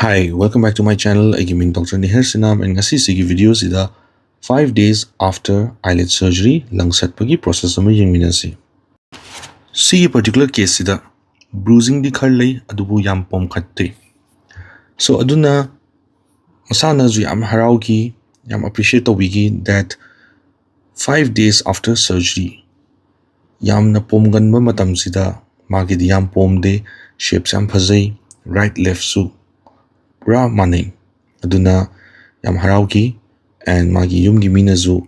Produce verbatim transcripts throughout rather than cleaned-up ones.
Hi, welcome back to my channel. ꯑꯩꯒꯤ ꯃꯤꯡ Doctor Niher Sinam, and ꯉꯁꯤꯁꯤꯒꯤ video ꯁꯤꯗ five days after eyelid surgery ꯂꯪꯁꯠꯄꯒꯤ process ꯑꯃ ꯌꯦꯡꯃꯤꯟꯅꯁꯤ꯫ ꯁꯤꯒꯤ particular case ꯁꯤꯗ bruising ꯗꯤ ꯈꯔ ꯂꯩ, ꯑꯗꯨꯕꯨ ꯌꯥꯝ ꯄꯣꯝꯈꯠꯇꯦ꯫ So ꯑꯗꯨꯅ ꯃꯁꯥꯅꯁꯨ ꯌꯥꯝ ꯍꯔꯥꯎꯈꯤ, ꯌꯥꯝ appreciate ꯇꯧꯕꯤꯈꯤ that five days after surgery, ꯌꯥꯝꯅ ꯄꯣꯝꯒꯟꯕ ꯃꯇꯝꯁꯤꯗ ꯃꯥꯒꯤꯗꯤ ꯌꯥꯝ ꯄꯣꯝꯗꯦ, shapes ꯌꯥꯝ ꯐꯖꯩ, right left ꯁꯨ ꯄꯨꯔꯥ ꯃꯥꯟꯅꯩ꯫ ꯑꯗꯨꯅ ꯌꯥꯝ ꯍꯔꯥꯎꯈꯤ꯫ And ꯃꯥꯒꯤ ꯌꯨꯝꯒꯤ ꯃꯤꯅꯁꯨ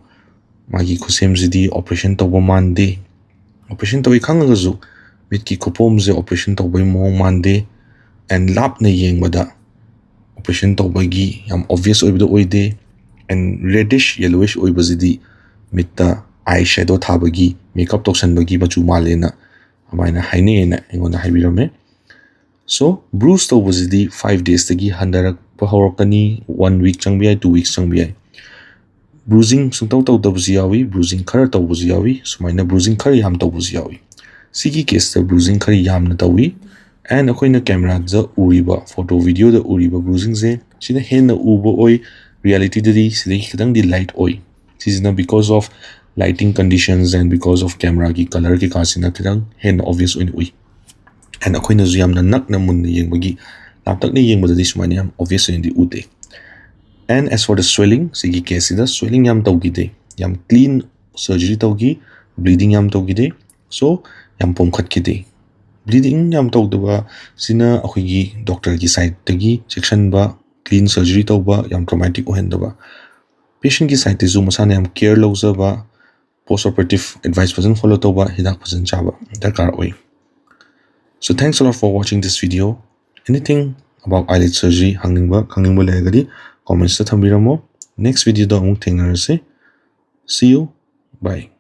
ꯃꯥꯒꯤ ꯈꯨꯠꯁꯦꯝꯁꯤꯗꯤ operation ꯇꯧꯕ ꯃꯥꯟꯗꯦ, operation ꯇꯧꯏ ꯈꯪꯉꯒꯁꯨ ꯃꯤꯠꯀꯤ ꯈꯨꯄꯣꯝꯁꯦ operation ꯇꯧꯕꯒꯤ ꯃꯑꯣꯡ ꯃꯥꯟꯗꯦ꯫ And ꯂꯥꯞꯅ ꯌꯦꯡꯕꯗ operation ꯇꯧꯕꯒꯤ ꯌꯥꯝ obvious ꯑꯣꯏꯕꯗꯣ ꯑꯣꯏꯗꯦ꯫ And reddish yellowish ꯑꯣꯏꯕꯁꯤꯗꯤ ꯃꯤꯠꯇ eye shadow ꯊꯥꯕꯒꯤ, makeup ꯇꯧꯁꯟꯕꯒꯤ ꯃꯆꯨ ꯃꯥꯜꯂꯦꯅ ꯑꯗꯨꯃꯥꯏꯅ ꯍꯥꯏꯅꯩꯌꯦꯅ ꯑꯩꯉꯣꯟꯗ ꯍꯥꯏꯕꯤꯔꯝꯃꯦ꯫ So bruise ꯇꯧꯕꯁꯤꯗꯤ five days ꯇꯒꯤ ꯍꯟꯊꯔꯛꯄ ꯍꯧꯔꯛꯀꯅꯤ꯫ One week ꯆꯪꯕ ꯌꯥꯏ, two weeks ꯆꯪꯕ ꯌꯥꯏ꯫ Bruising ꯁꯨꯡꯇꯧ ꯇꯧꯗꯕꯁꯨ ꯌꯥꯎꯏ, bruising ꯈꯔ ꯇꯧꯕꯁꯨ ꯌꯥꯎꯏ, ꯁꯨꯃꯥꯏꯅ bruising ꯈꯔ ꯌꯥꯝ ꯇꯧꯕꯁꯨ ꯌꯥꯎꯏ꯫ ꯁꯤꯒꯤ case ꯇ bruising ꯈꯔ ꯌꯥꯝꯅ ꯇꯧꯏ꯫ And ꯑꯩꯈꯣꯏꯅ camera ꯗ ꯎꯔꯤꯕ, photo video ꯗ ꯎꯔꯤꯕ bruising ꯁꯦ ꯁꯤꯅ ꯍꯦꯟꯅ ꯎꯕ ꯑꯣꯏ, reality ꯗꯗꯤ ꯁꯤꯗꯒꯤ ꯈꯤꯇꯪꯗꯤ light ꯑꯣꯏ꯫ ꯁꯤꯁꯤꯅ because of lighting conditions and because of camera ꯒꯤ colour ꯀꯩꯀꯥꯁꯤꯅ ꯈꯤꯇꯪ ꯍꯦꯟꯅ obvious ꯑꯣꯏꯅ ꯎꯏ꯫ And ꯑꯩꯈꯣꯏꯅꯁꯨ ꯌꯥꯝꯅ ꯅꯛꯅ ꯃꯨꯟꯅ ꯌꯦꯡꯕꯒꯤ, ꯂꯥꯞꯇꯛꯅ ꯌꯦꯡꯕꯗꯗꯤ ꯁꯨꯃꯥꯏꯅ ꯌꯥꯝ obvious ꯑꯣꯏꯅꯗꯤ ꯎꯗꯦ꯫ And as for the swelling, ꯁꯤꯒꯤ case ꯁꯤꯗ swelling ꯌꯥꯝ ꯇꯧꯈꯤꯗꯦ, ꯌꯥꯝ clean surgery ꯇꯧꯈꯤ, bleeding ꯌꯥꯝ ꯇꯧꯈꯤꯗꯦ꯫ So ꯌꯥꯝ ꯄꯣꯝꯈꯠꯈꯤꯗꯦ꯫ Bleeding ꯌꯥꯝ ꯇꯧꯗꯕ ꯁꯤꯅ ꯑꯩꯈꯣꯏꯒꯤ doctor ꯒꯤ side ꯇꯒꯤ ꯆꯦꯛꯁꯤꯟꯕ, clean surgery ꯇꯧꯕ, ꯌꯥꯝ traumatic ꯑꯣꯏꯍꯟꯗꯕ꯫ Patient ꯀꯤ side ꯇꯁꯨ ꯃꯁꯥꯅ ꯌꯥꯝ care ꯂꯧꯖꯕ, post operative advice ꯐꯖꯅ follow ꯇꯧꯕ, ꯍꯤꯗꯥꯛ ꯐꯖꯅ ꯆꯥꯕ ꯗꯔꯀꯥꯔ ꯑꯣꯏ꯫ So thanks a lot for watching this video. Anything about eyelid surgery ꯍꯪꯅꯤꯡꯕ, ꯈꯪꯅꯤꯡꯕ ꯂꯩꯔꯒꯗꯤ comments ꯇ ꯊꯝꯕꯤꯔꯝꯃꯣ꯫ Next video ꯗ ꯑꯃꯨꯛ ꯊꯦꯡꯅꯔꯁꯤ꯫ See you. Bye.